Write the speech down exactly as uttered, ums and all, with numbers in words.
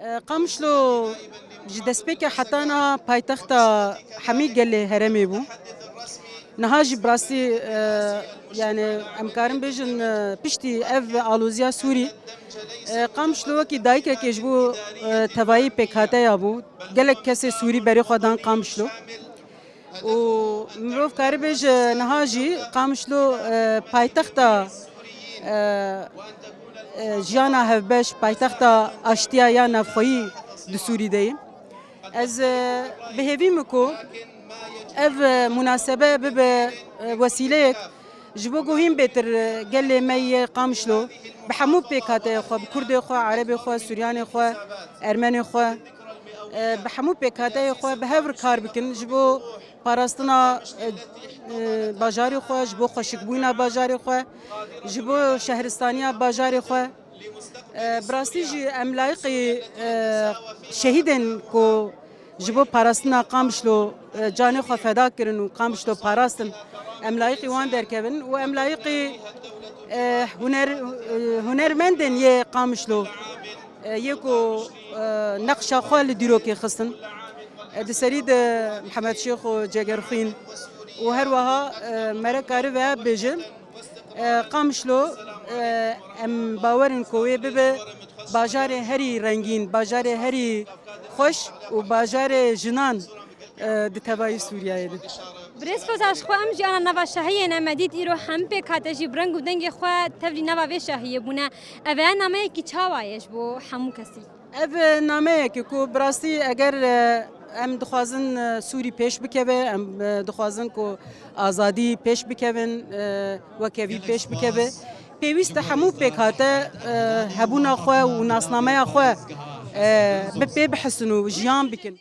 E, Qamişlo ji destpêkê heta niha paytexta hemî gelê herêmê bû. Niha jî bi rastî, e, yani em karin bêjin, e, piştî ev aloziya Sûrî, e, Qamişlo wekî dayikekê ji bo, e, tevayî pêkhateya bû. Gelek kesê Sûrî berê xwe dan Qamişlo. Û mirov karibêje niha jî Qamişlo, e, paytexta, e, e, jiyana hevbeş, paytexta aştiya ya navxweyî di Sûrî de ye. Ez, e, bi hêvî me ku ev, e, munasebe bibe, e, wesîleyek ji bo ku hîn bêtir, e, gelê me yê Qamişlo bi hemû pêkhateyê xwe, bi Kurdê xwe, Erebê xwe, Suryanê xwe, Ermenê xwe, e, bi hemû pêkhateyê xwe bi hev re kar bikin ji bo parastina, e, e, bajarê xwe, ji bo xweşikbûyîna bajarê xwe, ji bo şehristaniya bajarê xwe. E, bi rastî jî em layiqî, e, şehîdên ku ji bo parastina Qamişlo, e, canê xwe feda kirin û Qamişlo parastin, em layiqî wan derkevin û em layiqî, e, huner, e, hunermendên yê Qamişlo, e, yê ku, e, neqşa xwe li dîrokê xistin. E, di serî de Mihemed Şêx û Cegerxwîn û her wiha, e, mere karibe bêje, e, Qamişlo, e, em bawer in ku wê bibe bajarê herî rengîn, bajarê herî xweş û bajarê jinan, e, di tevayî Sûriyeyê de. Birêz Foza, ji xwe em jiyana nava şahiyê ne, me dît îro hemî pêkhate jî bi reng û dengê xwe tevlî nava vê şahiyê bûne. Ev e nameyekî çawa ye ji bo hemû kesî? Ev, e, nameyek e ku bi rastî eger, e, em dixwazin, e, Sûrî pêş bikeve, em, e, dixwazin ku azadî pêş bikevin, e, wekevî pêş bikeve, pêwîst e hemû pêkhate, e, hebûna xwe û nasnameya xwe, e, bi pê bihisin û jiyan bikin.